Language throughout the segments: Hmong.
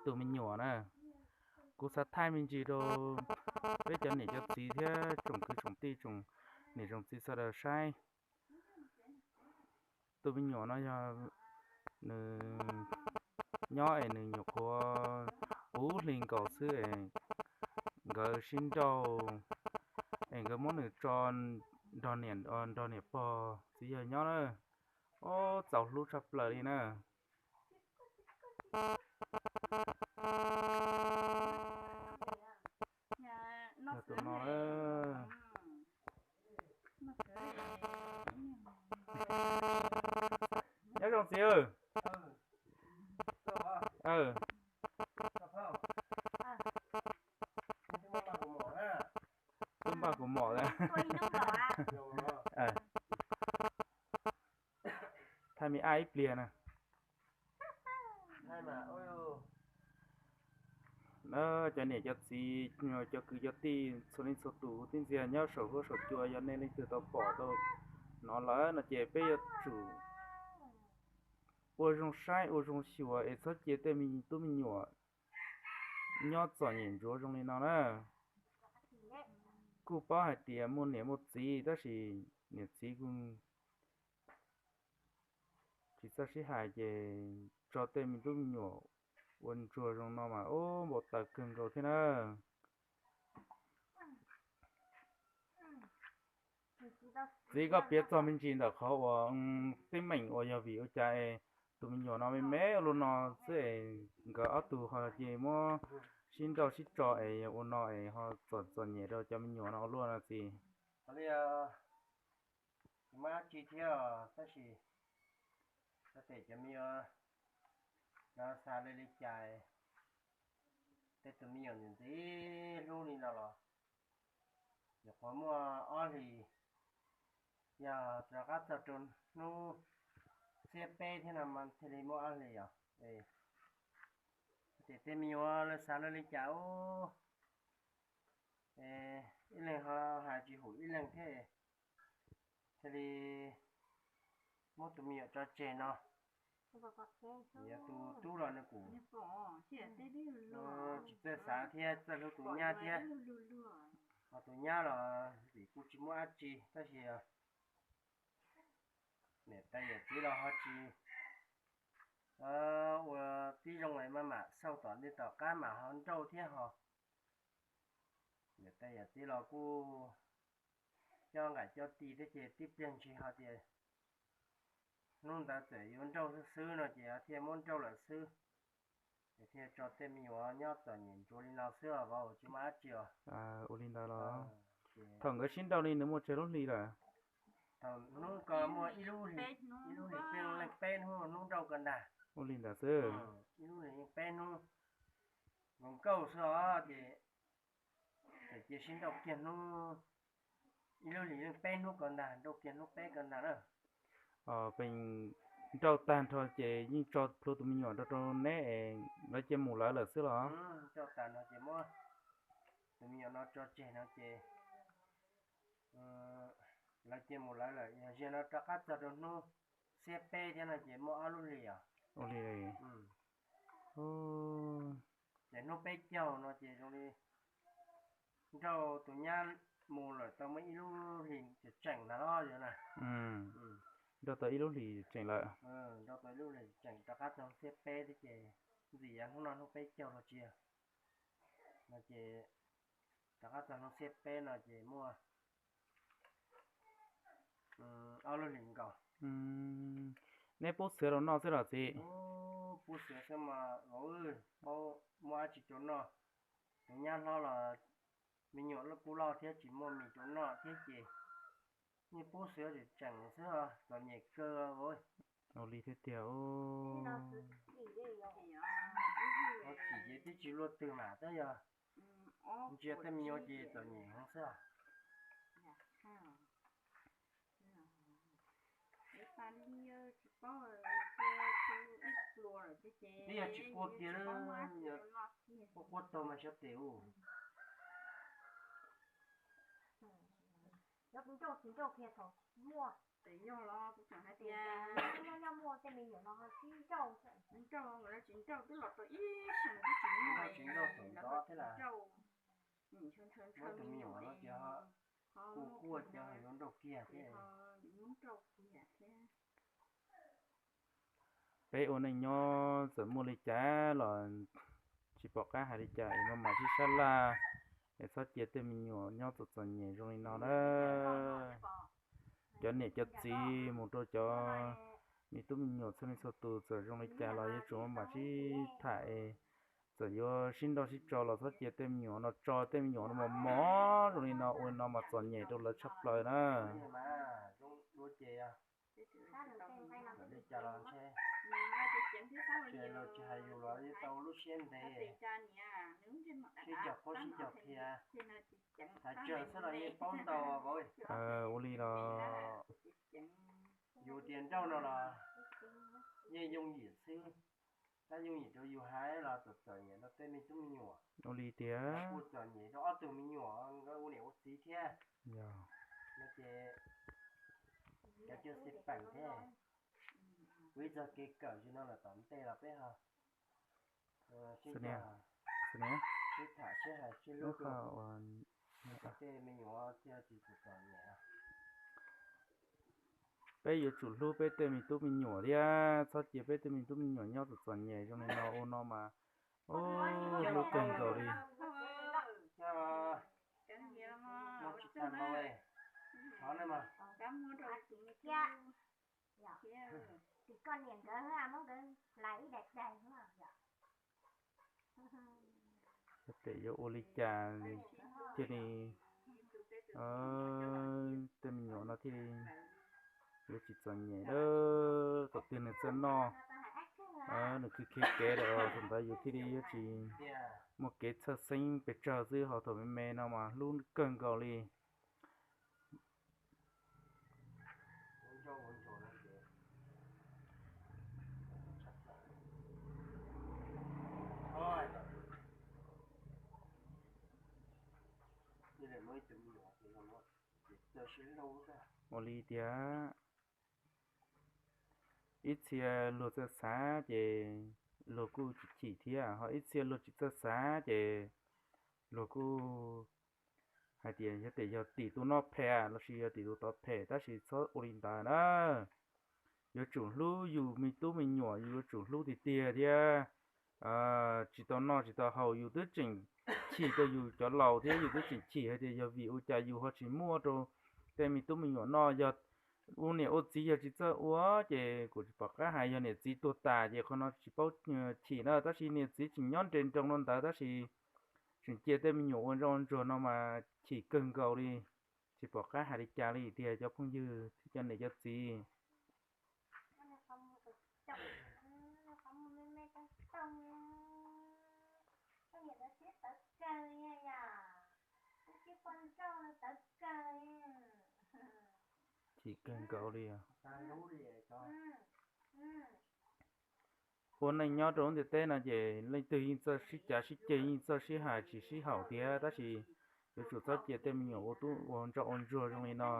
tus me nyuam na. Kuv xav thaij me ntsis rau peb cov niam cov txiv thiab tsoom kwv tsoom tij tsoom niam tsoom txiv sawv daws saib. Tus me nyuam no yog nws nyob es nws nyuam qhuav puv hli nkaus xwb es nkawd sib nrauj es nkawd muab nws tso nrog niam, nrog niam pog txiv yawg nyob na. Ob, txaus hlub tshaj plaws li na. Yog tus no. Nyob zoo txiv. Tub npaj kuv mom. Thaij me ab ib pliag na. Cov niam cov txiv, cov kwv cov tij txhua leej txhua tus tib ntxias nyob saum huab saum cua, yog nej leej twg tau pom tau hnov lawm no ces peb yuav tsum ua zoo saib ua zoo xyuas es txhob cia tej me tub me nyuam nyob txom nyem ntsuav zoo li no na. Kuj paub hais tias muaj niam muaj txiv tab sis niam txiv kuj tsis txawj sib hais ces tso tej me tub me nyuam ua ntsuag zoo no mas ub npau taws kawg nkaus thiab na. Txiv, koj piav txog me ntsis ntawm qhov uas teeb meem uas yog vim ua cas es tus me nyuam no me me ua luaj no xwb es nkawd ob tug ho cia muab sib nrauj sib tso es ua no es ho txom txom nyem rau cov me nyuam no ua luaj no txiv? Tsis muaj dab tsi thiab os, tab sis xav tias cov me nyuam no xav li li cas, tej tus me nyuam ntxim ntxim hlub li no los nyuam qhuav muaj ob hlis, yog rov qab txog rau hnub xiab peb thiab no mas thiaj li muaj ob hlis os. Ces tej me nyuam lawv xav lawv li cas ub, ib leeg ho hais tsis haum ib leeg thiab, thiaj li muab tus me nyuam tso tseg no. Yog tus tub los nws kuj tsis txawj xav thiab txawj hlub tus nyab thiab. Ho tus nyab los vim kuj tsis muaj dab tsi tab sis niam tais yawm txiv los ho tsis ua tib zoo es maj mam xauj tom ntej tom qab mam ho nrauj thiab ho. Niam tais yawm txiv los kuj coj nqaim coj tis thiab ces tib pliag ntshis ho tias hnub ntawd txawm yuav nrauj xwb xwb no ces thiaj muab nrauj lawm xwb. Ces thiaj tso tej me nyuam nyob txom nyem ntsuav li no xwb os vauv, tsis muaj dab tsi os. Ua li ntawd los thaum nkawd sib nrauj li nws muaj tsawg lub hlis lawm? Thaum hnub ko muaj ib lub hlis, ib lub hlis peb, leej peb hnub, hnub nrauj ko ntag. Ua li ntawd xwb. Ib lub hlis yeej peb hnub, nkaus nkaus xwb os ces txawm cia sib nrauj kiag hnub, ib lub hlis yeej peb hnub ko ntag, nrauj kiag hnub peb ko ntag na. Pes nrauj tag nrho ces yeej tso plhuav tus me nyuam rau rau neb es lawv cia mus lawv lawm xwb los? Nrauj tag no ces muab tus me nyuam no tso tseg no ces lawv cia mus lawv lawm, yog ziag no rov qab txog rau hnub xiab peb thiab no ces muaj ob lub hlis os. Ua li. Ces hnub peb caug no ces zoo li nrauj tus nyab mus lawm tau muaj ib lub hlis tseem tseem ntag los yog na. Nrauj tau ib lub hlis tseem lawm. Nrauj tau ib lub hlis tseem rov qab txog xiab peb thiab ces ntxim yog hnub no hnub peb caug los tsis yog no ces rov qab txog hnub xiab peb no ces muaj ob lub hlis nkaus. Neb pub xiav rau noj xwb los txiv? Pub xiav xwb mas vauv, paub muaj dab tsi rau noj. Tus nyab hlob los me nyuam kuj loj thiab tsis muaj mis rau noj thiab ces yeej pub xiav tseem tseem xwb, txom nyem kawg vauv. Ua li thiab tiag. Txom nyem ces twb tsis luaj twg mas tab yog ntsia tej me nyuam ces txom nyem heev xwb. Twb yog tsis quaj kiag, quaj quaj tau mas xyov tes ua. Cov kuv nrauj tsis nrauj kiag thaum muaj. Ces yog los kuv tseem hais tias nrauj, lawv tsis nrauj twb los tau ib xyoos twb tsis muaj, tsis nrauj thaum ntawd thiab las. Muab tus me nyuam no tias ho kuj quaj ces yuav nrauj kiag thiab. Peb ua neej nyob txawm muaj li cas los tsis pom qab hais li cas es maj mam sib sab laj es txhob cia tej me nyuam nyob txom txom nyem zoo li no na. Cov niam cov txiv mus rau cov me tub me nyuam txhua leej txhua tus txawm zoo li cas los yuav tsum maj mam sib tham es txawm yuav sib nrauj sib tso los txhob cia tej me nyuam no tso tej me nyuam no mos mos zoo li no ua li no mas txom nyem rau lawv tshaj plaws na. Tsis hais yus los yeej tau lub siab ntev, sib cog qhuab sib cog qhia, tas tsawg xwb los yeej paub ntau. Ua li los yus tias nrauj no los yeej yooj yim xwb, tab yooj yim rau yus hais los txom txom nyem rau tej me tub me nyuam. Ua li tias kuj txom nyem rau ob tug me nyuam nkawd ua niam ua txiv thiab. No ces cov cwj xij peem thiab. Kuv ib txog kev kawm tsis no lawm tom ntej los peb ho sib tham sib hais sib hlub, tej me nyuam thiaj tsis txom nyem. Peb yuav tsum hlub peb tej me tub me nyuam thiab txhob cia peb tej me tub me nyuam nyob txom txom nyem zoo li no ua no mas hlub kawg nkaus li. Tes yuav ua li cas thiaj li, tej me nyuam no thiaj li yuav tsis txom nyem lawm. Thaum twg nws txawj noj, nws khwv khiav kev lawm thaum ntawd yus thiaj li yuav tsis muaj kev txhawj xeeb pes tsawg xwb, ho thaum me me no mas hlub kawg nkaus li. Ua li tias ib txhia luag txawj xav ces luag kuj tsis chim thiab, ho ib txhia luag tsis txawj xav ces luag kuj hais tias yog tias yog tim tus no phem lossis yog tim tus tod phem, tab sis txhob ua li ntawd na. Yuav tsum hlub yus me tub me nyuam, yus yuav tsum hlub tiag tiag thiab. Tsis tau noj tsis tau haus yus twb tseem chim rau yus cov laus thiab, yus twb tseem chim hais tias yog vim ua cas yus ho tsis muaj rau tej me tub me nyuam noj. Yog ua niam ua txiv yog tsis txawj ua ces kuv tsis pom qab hais, yog niam txiv tuag tas ces qhov no tsis paub chim na, tab sis niam txiv tseem nyob nres nroos rau ntawd tab sis tseem cia tej me nyuam ua ntsoj ua ntsuag no mas chim kawg nkaus li. Tsis pom qab hais li cas li tiag cov phooj ywg thiab cov niam cov txiv. Chim kawg nkaus li. Ua neej nyob rau lub ntiaj teb no ces leej twg yeej txawj sib cav sib ceg, yeej txawj sib hais tsis sib haum tiag, tab sis yuav tsum txhob cia tej me nyuam ua tub ua ntsoj ua ntsuag zoo li no.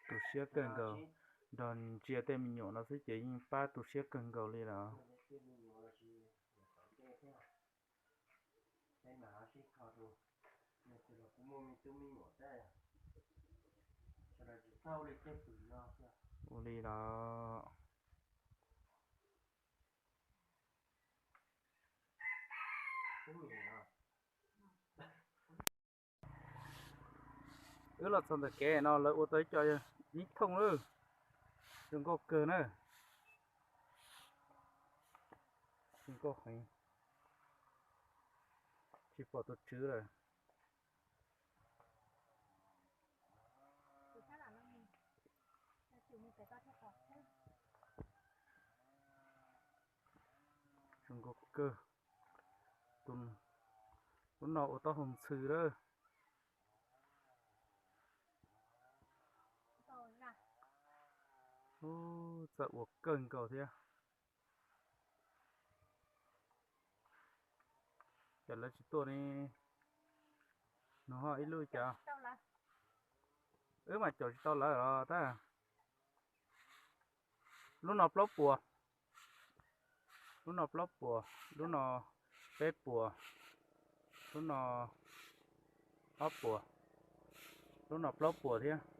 Tu siab kawg nkaus, nrog ntsia tej me nyuam no xwb ces yeej pab tu siab kawg nkaus li lawm. Ua li los. Wb los txog ntawm kev no lawv ua tau ib co yeeb thooj lawm, zoo nkauj kawg na. Zoo nkauj heev, tsis pom tus tswv lawm. kawg. Lub no ua taub hau ntxhw lawm. Txawj ua kawg nkaus thiab. Ces lawv tsis tuaj ne, nws ho ib lub cas. Wb mas caum tsis tau lawv los tab. Lub no plaub puas, lub no plaub puas, lub no peb puas, lub no ob puas, lub no plaub puas thiab.